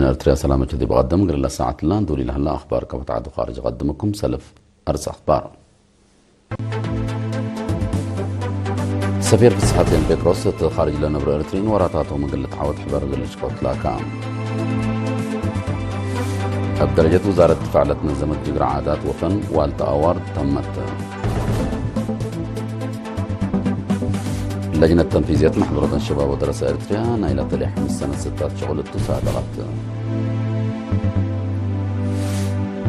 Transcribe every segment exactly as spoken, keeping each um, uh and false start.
ኤርትርያ ሰላመ ዲብ ቀድም እግል ለሳዐት እላ እንዱሊ ለህላ አኽባር ከበትዓቱ ካርጅ ቀድምኩም ሰልፍ አርስ አኽባር። ሰፊር ፍስሐጼን ጴጥሮስ እት ካርጅ ለነብሮ ኤርትርዪን ወራታቶም እግል ልትዓወት ሕበር እግል ልሽቀው ትላካ። እብ ደረጀት ውዛረት ድፋዕ ለትነዘመት ጅግረ ዓዳት ወፈን ዋልታ አዋርድ ተመት። ለጅነት ተንፊዝየት መሕደረተን ሸባብ ወደረሰ ኤርትርያ ናይላ ተሌ ሐምስ ሰነት ስታት ሸቁል እቱ ሳድቀት።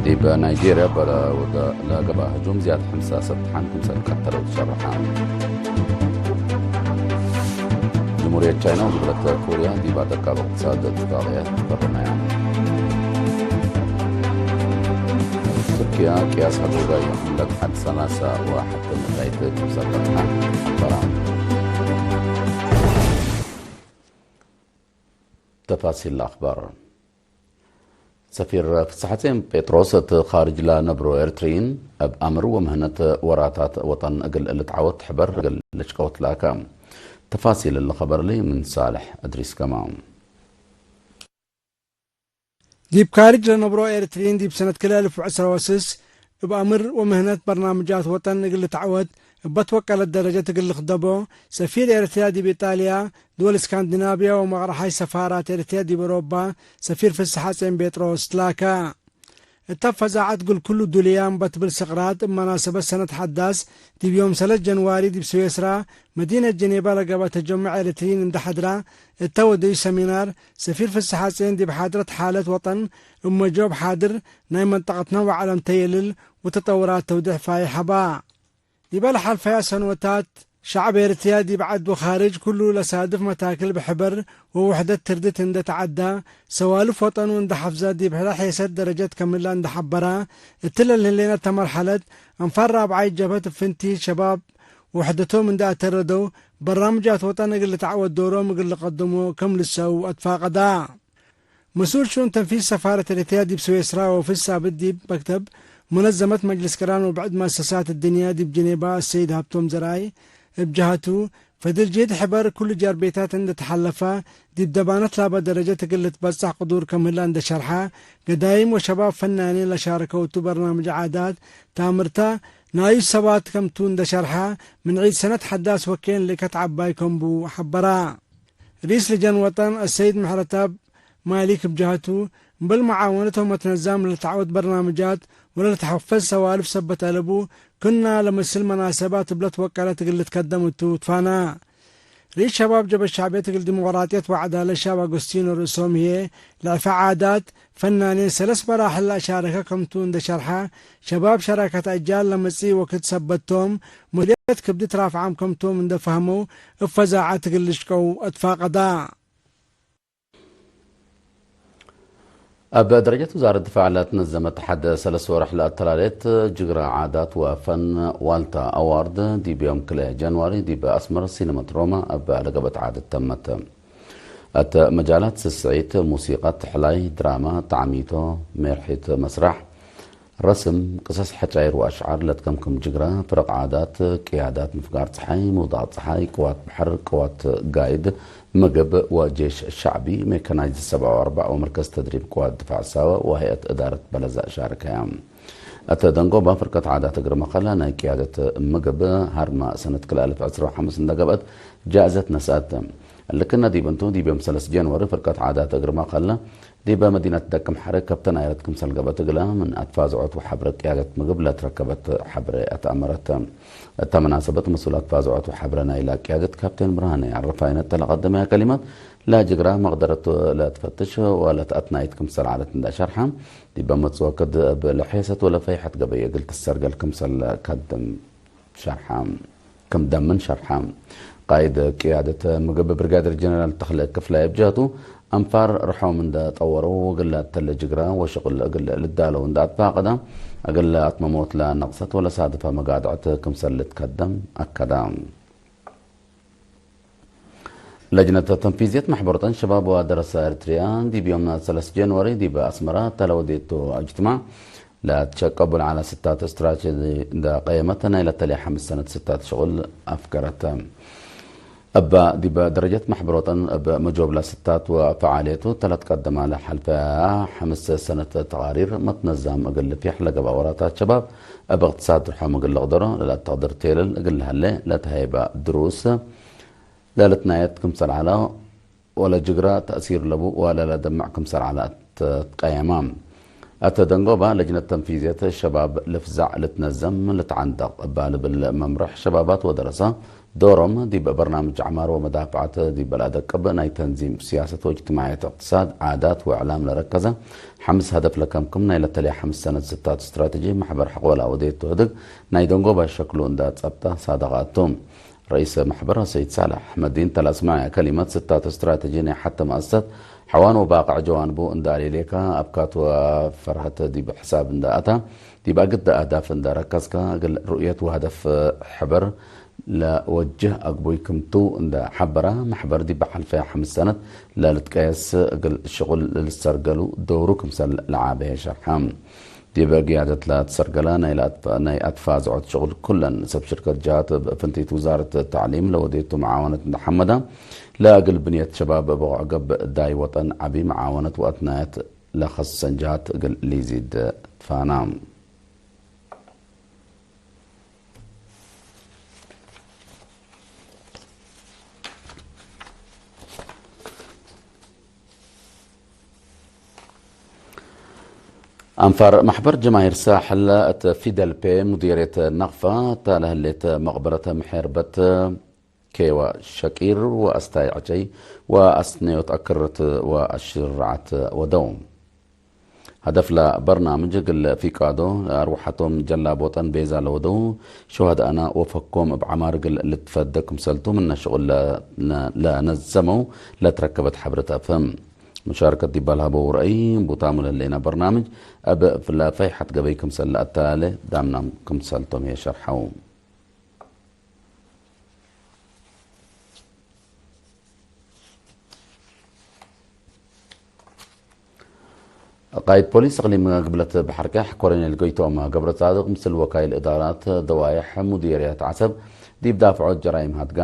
ዲብ ናይጄርያ በለ ወደ ለገበአ ህጁም ዝያድ ሐምሳ ሰብ ተሓን ክምሰል ቀተለው ትሸረሐ። ጅምሁርየት ቻይና ወግብለት ኮርያ ዲብ አተካብ እቅትሳድ እትፋቅየት ፈርመያ። ቱርክያ ቅያስ ሀጎጋይ ዕምለት ሐድ ሰላሳ ወሐድ ምእታይት ክምሰል በጽሐ ሐበራ። ተፋሲል አኽባር። ሰፊር ፍስሐጼን ጴጥሮስ እት ካርጅ ለነብሮ ኤርትርዪን እብ አምር ወምህነት ወራታት ወጠን እግል ልትዓወት ሕበር እግል ልሽቀው ትላካ። ተፋሲል እሊ ኸበር እሊ ምን ሳልሕ እድሪስ ከማ። ዲብ ካርጅ ለነብሮ ኤርትርዪን ዲብ ሰነት ክልኤ አልፍ ወዕስራ ወስስ እብ አምር ወምህነት በርናምጃት ወጠን እግል ልትዓወት እበ ትወቀለት ደረጀት እግል ልክደቦ፣ ሰፊር ኤርትርያ ዲብ ኢጣልያ፣ ድወል እስካንዲናብያ ወመቅረሓይ ሰፋራት ኤርትርያ ዲብ አውሮፓ ሰፊር ፍስሐጼን ጴጥሮስ ትላካ። እተ ፈዛዐት እግል ኩሉ ዱልያ እምበ ትብል ስቅራት፣ እብ መናሰበት ሰነት ሐዳስ ዲብ ዮም ሰለስ ጀንዋሪ ዲብ ስዌስራ መዲነት ጀኔባ ለገብአ ተጀሙዕ ኤረትርዪን እንዴ ሐድራ እተ ወደዩ ሰሚናር፣ ሰፊር ፍስሐጼን ዲብ ሓድረት ሓለት ወጠን እብ መጆብ ሓድር ናይ መንጠቀትነ ወዐለም ተየልል ወተጠውራት ተውዴሕ ፋይሕ ሀባ። ዲበ ለሐልፈያ ሰኖታት፣ ሸዕብ ኤረትርያ ዲብ ዐድ ወካርጅ ኩሉ ለሳድፍ መታክል ብሕበር ወውሕደት ትርድት እንዴ ተዐዳ፣ ሰዋልፍ ወጠኑ እንዴ ሐፍዘ፣ ዲብ ሕለ ሔሰት ደረጀት ከምላ እንዴ ሐበራ፣ እትለ ለህሌነ እተ መርሐለት፣ አንፋር ራብዓይት ጀብሀት እብ ፍንቲት ሸባብ ውሕደቶም እንዴ አተረደው፣ በርናምጃት ወጠን እግል ልትዐወት ዶሮም እግል ልቀድሞ ክም ልሰው አትፋቀዳ። መስኡል ሽኡን ተንፊዝ ሰፋረት ኤረትርያ ዲብ ስዌስራ ወኦፊስ ሳብት ዲብ መክተብ ሙነዘመት መጅልስ ቅራን ወብዕድ መአሰሳት እድንያ ዲብ ጀኔባ አሰይድ ሀብቶም ዘርአይ እብ ጀሀቱ፣ ፈድል ጅህድ ሕበር ኩሉ ጀርቤታት እንዴ ተሐለፈ፣ ዲብ ደባነት ላበ ደረጀት እግል ልትበጸሕ ቅዱር ክም ህለ እንዴ ሸርሐ፣ ገዳይም ወሸባብ ፈናኔን ለሻረከው እቱ በርናምጅ ዓዳት ታምርተ ናዩ ሰባት ከምቱ እንዴ ሸርሐ፣ ምን ዒድ ሰነት ሐዳስ ወኬን ልእከት ዐባይ ከም ቡ ሐበራ። ርኢስ ልጀን ወጠን አሰይድ ምሕረተአብ ማሊክ እብ ጀሀቱ፣ እምበል መዓወነት ወመትነዛም ለልትዐወት በርናምጃት ወለልትሐፈዝ ሰዋልፍ ሰበት አለቡ፣ ክና ለመስል መናሰባት እብለ ትወቀለት እግል ልትከደም እቱ ትፋና። ርኢስ ሸባብ ጀብሀት ሸዕብየት እግል ዲሞቅራጥየት ወዐዳለት ሸባብ አጎስቲኖ ርእሶም ህዬ፣ ለዕፈ ዓዳት፣ ፈናኔን ሰለስ መራሕል ለአሻረከ ከምቱ እንዴ ሸርሐ፣ ሸባብ ሸራከት አጃል ለመጽኢ ወክድ ሰበት ቶም፣ መስኡልየት ክብድት ራፍዓም ከምቶም እንዴ ፈህመው፣ እብ ፈዛዐት እግል ልሽቀው አትፋቀዳ። እብ ደረጀት ውዛረት ድፋዕ ለትነዘመት ሐድ ሰለስ ወርሕ ለአተላሌት ጅግረ ዓዳት ወፈን ዋልታ አዋርድ፣ ዲብ ዮም ክልኤ ጃንዋሪ ዲብ አስመረ ሲነመት ሮማ እብ ለገብአት ዓደት ተመት። እት መጃላት ስስዒት፣ ሙሲቀት፣ ሕላይ፣ ድራማ፣ ተዕሚቶ፣ ሜርሒት መስራሕ፣ ረስም፣ ቅሰስ ሐጫይር ወአሽዓር ለትከምክም ጅግረ፣ ፍረቅ ዓዳት፣ ቅያዳት ምፍጋር ጸሓይ፣ ምውዳቅ ጸሓይ፣ ቅዋት በሐር፣ ቅዋት ጋይድ፣ ምግብ ወጄሽ ሸዕቢ፣ ሜካናይዝድ ሰብዓ ወአርበዕ ወመርከዝ ተድሪብ ቅዋት ድፋዕ ሳወ ወሀይአት እዳረት በለዛ ሻርከያ። እተ ደንጎባ ፍርከት ዓዳት እግር መከለ ናይ ቅያደት ምግብ ሀርማ ሰነት ክልኤ አልፍ ዕስራ ወሐምስ እንደ ገብአት ጃእዘት ነስአት። ልክነ ዲብ እንቱ፣ ዲብ ዮም ሰለስ ጀንወሪ ፍርከት ዓዳት እግር መከለ ዲበ መዲነት ደቅምሐረ ከብተን አይረት ክምሰል ገብአት እግለ ምን አትፋዝዖት ወሐብረ ቅያደት ምግብ ለትረከበት ሐብረ አትአመረት። እተ መናሰበት መስኡል አትፋዝዖት ወሐብረ ናይላ ቅያደት ካፕቴን ብርሃነ አረፋይነ እተ ለቀደመያ ከሊማት፣ ለጅግራ መቅደረቱ ለትፈትሽ ወለተአትናይት ክምሰል ዐለት እንደ ሸርሐ፣ ዲበ መጽእ ወክድ እብ ለሔሰት ወለፈይሐት ገበይ እግል ትሰርገል ክምሰል ከድም ሸርሐ፣ ክም ደምን ሸርሐ። ቃይድ ቅያደት ምግብ ብርጋዴር ጀነራል ተኽለ ክፍላይ እብ ጀህቱ፣ አንፋር ርሖም እንደ ጠወረው፣ እግል ለአተለ ጅግራ ወሽቅል እግል ልዳለው እንደ አትፋቀደ፣ እግል አትመሞት ለነቅሰት ወለሳድፈ መጋድዐት ክምሰል ልትከደም አከደ። ለጅነት ተንፊዝየት መሕበረተን ሸባብ ወደረሰ ኤርትርያ፣ ዲብ ዮም ሰለስ ጀንዋሪ ዲብ አስመረ እተ ለወዴቱ እጅትማዕ፣ ለትሸቀቡ ለዐለ ስታት ስትራቴጂ እንደ ቀየመት፣ ናይ ለተልየ ሐምስ ሰነት ስታት ሽቁል አፍገረት። እበ ዲበ ደረጀት መሕበር ወጠን እብ መጆብላ ስታት ወፈዓልየቱ ተለትቀደመ ለሐልፈ ሐምስ ሰነት ተቃሪር መትነዛም እግል ልፊሕ ለገብአ ወራታት ሸባብ እብ እቅትሳድ ርሖም እግል ልቅደሮ ለለአተቅድር ቴልል እግል ለሀሌ ለተሀይበ ድሩስ ለልትናየት ክምሰል ዐለ ወለጅግረ ተእሲር ለቡ ወለለደምዕ ክምሰል ዐለ ትትቀየመ። እተ ደንጎበ ለጅነት ተንፊዝየት ሸባብ ልፍዛዕ ልትነዘም ልትዓንደቅ እባ ልብል መምርሕ ሸባባት ወደረሰ ዶሮም ዲብ በርናምጅ ዐማር ወመዳፍዐት ዲብ ለአደቅብ ናይ ተንዚም፣ ስያሰት ወእጅትማዕየት፣ እቅትሳድ፣ ዓዳት ወእዕላም ለረከዘ ሐምስ ሀደፍ ለከምክም ናይ ለተልየ ሐምስ ሰነት ስታት ስትራተጂ መሕበር ሐቆ ለአወዴቱ ህድግ ናይ ደንጎበ ሸክሉ እንደ ጸብጠ ሳደቀ እቱ። ረኢስ መሕበር ሰይድ ሳልሕ አሕመዲን ተለአስመዐ ከሊመት፣ ስታት ስትራተጂ ናይ ሐተ መአሰሰት ሐዋን ወባቅዕ ጀዋንቡ እንደ አሌሌከ፣ አብካት ወፈርሀት ዲብ ሕሳብ እንደ አታ፣ ዲብ አግደ አህዳፍ እንደ ረከዝከ፣ እግል ሩእየት ወሀደፍ ሕበር ለወጅህ አግቡይ ክምቱ እንደ ሐበረ፣ መሕበር ዲብ ሐልፈ ሐምስ ሰነት ለልትቀየስ እግል ሽቁል ልሰርገሉ ደውሩ ክምሰል ለዓበየ ሸርሐ። ዲብ ቅያደት ለትሰርገለ ናይ ለአትፈ-፣ ናይ አትፋዝዖት ሽቁል ኩለን ሰብ ሽርከት ጀሃት እብ ፍንቲት ውዛረት ተዕሊም ለወዴቱ መዓወነት እንደ ሐመደ፣ ለእግል ብንየት ሸባብ ብቆዕ ገብእ ዳይ ወጠን ዐቢ መዓወነት ወአትናየት ለከሰሰን ጀሃት እግል ሊዚድ ትፋና። አንፋር መሕበር ጀማሂር ሳሕል እት ፊደልፔ ሙዲርየት ነቅፈ እተ ለህሌት መቅበረት ምሔርበት ኬወ ሸቂር ወአስታይ ዕጨይ ወአስነዮት አክርት ወአሽርዓት ወደው። ሀደፍ ለበርናምጅ እግል ፊቃዶ ለአርወሐቶም ጀላብ ወጠን ቤዛ ለወደው ሹሀደአነ ወፈኮም እብ ዐማር እግል ልትፈደ ክምሰልቱ ምነ ሽቁል ለነ-፣ ለነዘመው ለትረከበት ሐብርት አፍህም። ሙሻርከት ዲብ ለሀበው ረአይ፣ ቡታሙ ለህሌነ በርናምጅ እብ ለፈይሐት ገበይ ክምሰል ለአተላሌ ዳምናም ክምሰልቶም ህዬ ሸርሐው። ቃይድ ፖሊስ እቅሊም ግብለት በሐርቀሕ ኮሎኔል ጎይትኦም ገብረጻድቅ ምስል ወካይል እዳራት ደዋየሕ ሙዲርየት ዐሰብ ዲብ ዳፍዖት ጀራይም ሀድጋ።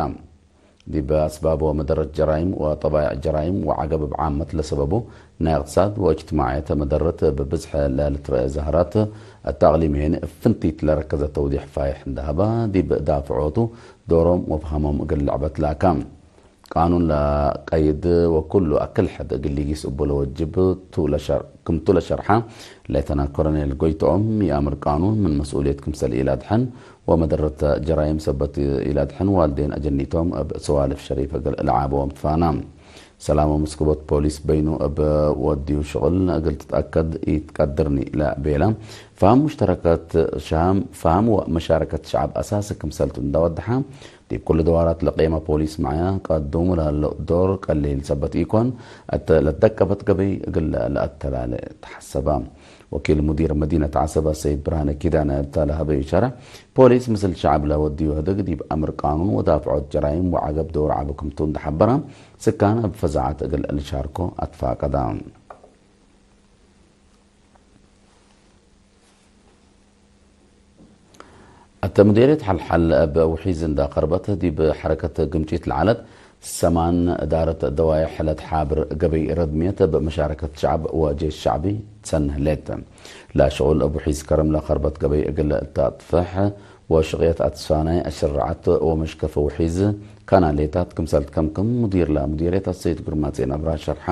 ዲብ አስባብ ወመደረት ጀራይም ወጠባይዕ ጀራይም ወዐገብ እብ ዓመት ለሰበቡ ናይ እቅትሳድ ወእጅትማዕየት መደረት እብ ብዝሕ ለልትረአ ዛህራት እተ አቅሊም ህዬ እብ ፍንቲት ለረከዘ ተውዲሕ ፋይሕ እንደ ሀበ፣ ዲብ ዳፍዖቱ ዶሮም ወፍሀሞም እግል ልዕበት ላካ። ቃኑን ለቀይድ ወኩሉ አክል ሕድ እግል ሊጊስ እቡ ለወጅብ ቱ ለሸር-፣ ክምቱ ለሸርሐ ሌተና ኮሎኔል ጎይትኦም፣ ይአምር ቃኑን ምን መስኡልየት ክምሰል ኢለአድሐን ወመደረት ጀራይም ሰበት ኢለአድሐን ዋልዴን አጀኒቶም እብ ሰዋልፍ ሸሪፍ እግል ለዓበዎም ትፋና። ሰላም ወመስክቦት ፖሊስ በይኑ እብ ወድዩ ሽቁል እግል ትትአከድ ኢትቀድርኒ ለቤለ፣ ፈሀም ሙሽተረከት ሸሃም፣ ፈሀም ወመሻረከት ሸዐብ አሳሲ ክምሰልቱ እንዳ ወደሐ፣ ዲብ ኩሉ ደዋራት ለቄመ ፖሊስ መዕያ ቀዱሙ ለህለው ዶር ቀሊል ሰበት ኢኮን፣ እት ለትደቀበት ገበይ እግል ለአተላሌ ተሐሰበ። ወኪል ሙዲር መዲነት ዐሰበ ሰይድ ብርሃነ ኪዳነ እተ ለሀበዩ ሸርሕ፣ ፖሊስ ምስል ሸዐብ ለወድዩ ህድግ ዲብ አምር ቃኑን ወዳፍዖት ጀራይም ወዐገብ ዶር ዐቢ ክምቱ እንደ ሐበረ፣ ስካን እብ ፈዛዐት እግል ልሻርኮ አትፋቀደ። እተ ሙዴርየት ሐልሐል እብ ውሒዝ እንዳ ቀርበት፣ ዲብ ሐረከት ግምጪት ለዐለት ሰማን እዳረት ደዋየሕ ለትሓብር ገበይ ረድምየት እብ መሻረከት ሸዐብ ወጄሽ ሸዕቢ ትሰኒ ህሌት። ለሽቁል እብ ውሒዝ ከረም ለቀርበት ገበይ እግል ልታጥፍሕ ወሽቅየት አትስፋናይ አሽርዓት ወመሽከፈ ውሒዝ ካናሌታት ክምሰል ትከምክም ሙዲር ለሙዴርየት አሰይድ ግርማጼን አብርሃ ሸርሐ።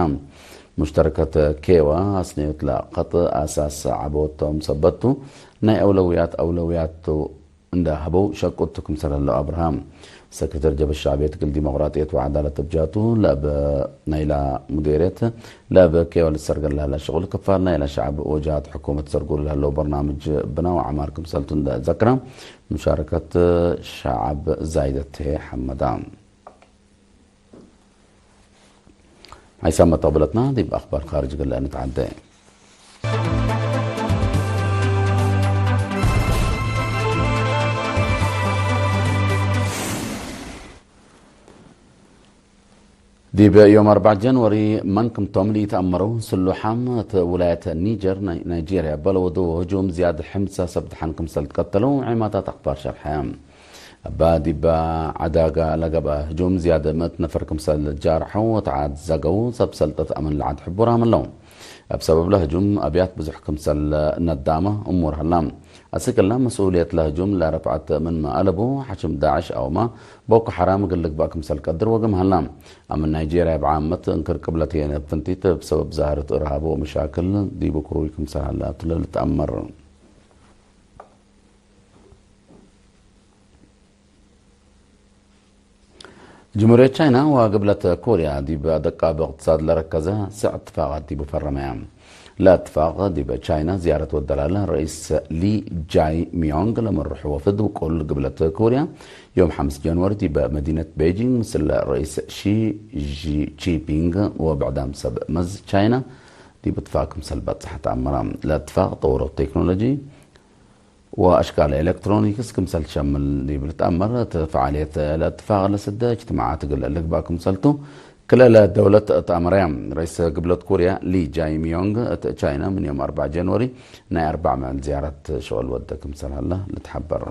ሙሽተረከት ኬዋ አስነዮት ለቀጥ አሳስ ዐቦቶም ሰበት ቱ፣ ናይ አውለውያት አውለውያት ቱ እንደ ሀበው ሸቁት ቱ ክምሰል ህለው አብርሃም። ሰክሬተር ጀብሀት ሸዕብየት እግል ዲሞቅራጥየት ወዐዳለት እብ ጃቱ፣ ለእብ ናይላ ሙዴርየት ለእብ ኬዋ ልትሰርገል ለሀለ ሽቁል ክፋል ናይላ ሸዕብ ወጀሃት ሕኩመት ሰርጉ ለህለው በርናምጅ ብና ወዐማር ክምሰልቱ እንደ ዘክረ፣ ሙሻረከት ሸዕብ ዛይደት ህዬ ሐመዳ። ሐይሳም መተቅብለትና ዲብ አክባር ካርጅ እግል ንትዓዴ። ዲብ ዮም አርበዕ ጀንወሪ መን ክምቶም ለኢተአመረው ስሉሓም እት ውላየት ኒጀር፣ ናይ-፣ ናይጄርያ፣ እበ ለወደው ህጁም ዝያድ ሕምሰ ሰብ ደሐን ክምሰል ትቀተለው ዔማታት አክባር ሸርሐ። እበ ዲበ ዐዳጋ ለገብአ ህጁም ዝያድ ምእት ነፈር ክምሰል ጃርሐው ወተዓዘገው ሰብ ሰልጠት አምን ለዐድ ሕቡራም ህለው። እብ ሰበብለ ህጁም አብያት ብዙሕ ክምሰል ነዳመ እሙር ሀላ። አስክ እለ መስኡልየት ለህጁም ለረፍዐት ምንመ አለቡ፣ ሐሽም ዳዕሽ አውመ ቦኮ ሐራም እግል ልግበእ ክምሰል ቀድር ወግም ሀላ። አምን ናይጄርያ እብ ዓመት እንክር ቅብለት ህዬ እብ ፍንቲት እብ ሰበብ ዛህረት እርሃብ ወመሻክል ዲቡ ክሩይ ክምሰል ሀላ ቱ ለልትአመር። ጅምሁርየት ቻይና ወግብለት ኮርያ ዲብ አደቃብ እቅትሳድ ለረከዘ ስዕ እትፋቃት ዲቡ ፈረመያ። ለእትፋቅ ዲብ ቻይና ዝያረት ወደላለ ረኢስ ሊ ጃይ ሚዮንግ ለመርሑ ወፍድ ውቁል ግብለት ኮርያ፣ ዮም ሐምስ ጃንዋሪ ዲብ መዲነት ቤጂንግ ምስል ረኢስ ሺ ጂንፒንግ ወብዕዳም ሰብ መዝ ቻይና ዲብ እትፋቅ ክምሰል በጽሐ ተአመረ። ለእትፋቅ ጠውሮ ቴክኖሎጂ ወአሽካል ኤሌክትሮኒክስ ክምሰል ትሸምል ዲብ ልትአመር፣ እት ፈዓልየት ለእትፋቅ ለስደ እጅትማዓት እግል ልግባእ ክምሰልቱ ክልኤ ደውለት ተአመረያ። ረኢስ ግብለት ኮርያ ሊ ጃይ ሚዮንግ እት ቻይና ምን ዮም አርበዕ ጃንዋሪ ናይ አርበዕ መዕል ዝያረት ሽቅል ወደ ክምሰል ሀለ ልትሐበር።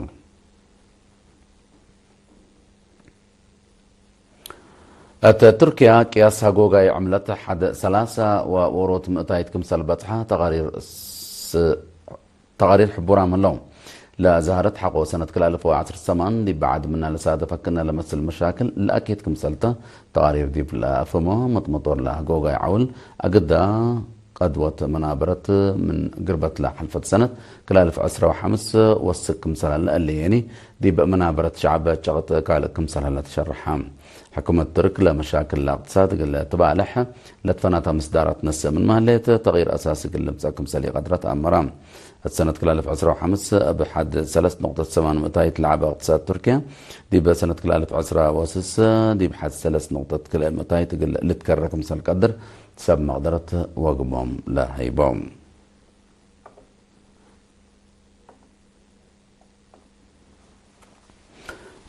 እት ቱርክያ ቅያስ ሀጎጋይ ዕምለት ሐድ ሰላሳ ወኦሮት ምእታይት ክምሰል በጽሐ ተቃሪር ስ-፣ ተቃሪር ሕቡራም ህለው። ለዛህረት ሐቆ ሰነት ክልኤ አልፍ ወዐስር ሰማን ዲብ ዐድ ምነ ለሳደፈ ክእነ ለመስል መሻክል ለአኬት ክምሰልተ ተቃሪር ዲብ ለአፍህሞ፣ መጥመጦር ለሀጎጋይ ዐውል አግዳ ቀድወት መናበረት ምን ግርበት ለሐልፈት ሰነት ክልኤ አልፍ ዕስራ ወሐምስ ወስክ ክምሰል ሀለ እለ የኒ፣ ዲብ መናበረት ሸዐብ ጨቅጥ ካልእ ክምሰል ሀለ ተሸርሐ። ሕኩመት ቱርክ ለመሻክል ለእቅትሳድ እግል ትባልሕ ለትፈናተ ምስዳራት ነስእ ምንመ ህሌት፣ ተቅይር አሳሲ እግል ልምጸእ ክምሰል ኢቀድረት አመረ። እት ሰነት ክልኤ አልፍ ዕስራ ወሐምስ እብ ሐድ ሰለስ ነቁጠት ሰማን ምእታይት ለዐበ እቅትሳድ ቱርክየ፣ ዲብ ሰነት ክልኤ አልፍ ዕስራ ወስስ ዲብ ሐድ ሰለስ ነቁጠት ክልኤ ምእታይት እግል ልትከረ ክምሰል ቀድር፣ ሰብ መቅደረት ወግቦም ለሀይቦ።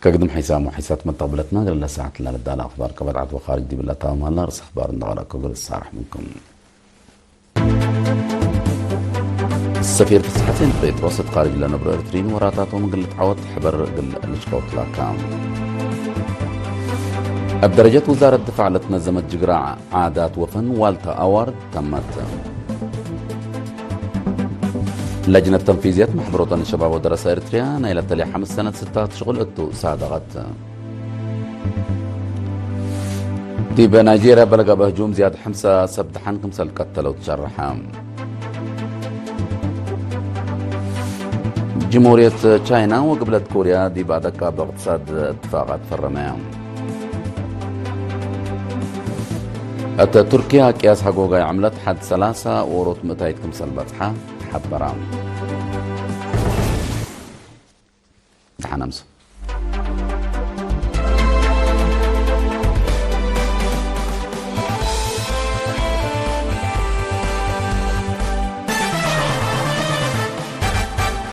ከግድም ሐይሳም ወሐይሳት መተቅብለትና፣ እግለ ለሳዐት ለልዳለ አክባር ከበድዓት ወካርጅ ዲብለ ታምም ሀላ። ርእስ አክባር እንደ ቀረእኩ እግል እሳረሕ ምንኩም። ሰፊር ፍስሐሴን ጴጥሮስ እት ካርጅ ለነብሮ ኤርትርዪን ወራታቶም እግል ልትዓወት ሕበር እግል ልሽቀው ትላካ። እብ ደረጀት ውዛረት ድፋዕ ለትነዘመት ጅግራ ዓዳት ወፈን ዋልታ አዋርድ ተመት። ለጅነት ተንፊዝየት መሕደር ወጠኒ ሸባብ ወደረሰ ኤርትርያ ናይ ለተልየ ሐምስ ሰነት ስታት ሽቁል እቱ ሳደቀት። ዲብ ናይጄርያ በለገብአ ህጁም ዝያድ ሐምሳ ሰብ ደሐን ክምሰል ቀተለው ትሸረሐ። ጅምሁርየት ቻይና ወግብለት ኮርያ ዲብ አደቃብ እቅትሳድ እትፋቃት ፈረመያ። እት ቱርክያ ቅያስ ሐጎጋይ ዕምለት ሐድ ሰላሳ ወኦሮት ምእታይት ክምሰል በጽሐ ተሐበራ። ደሐን አምሱ።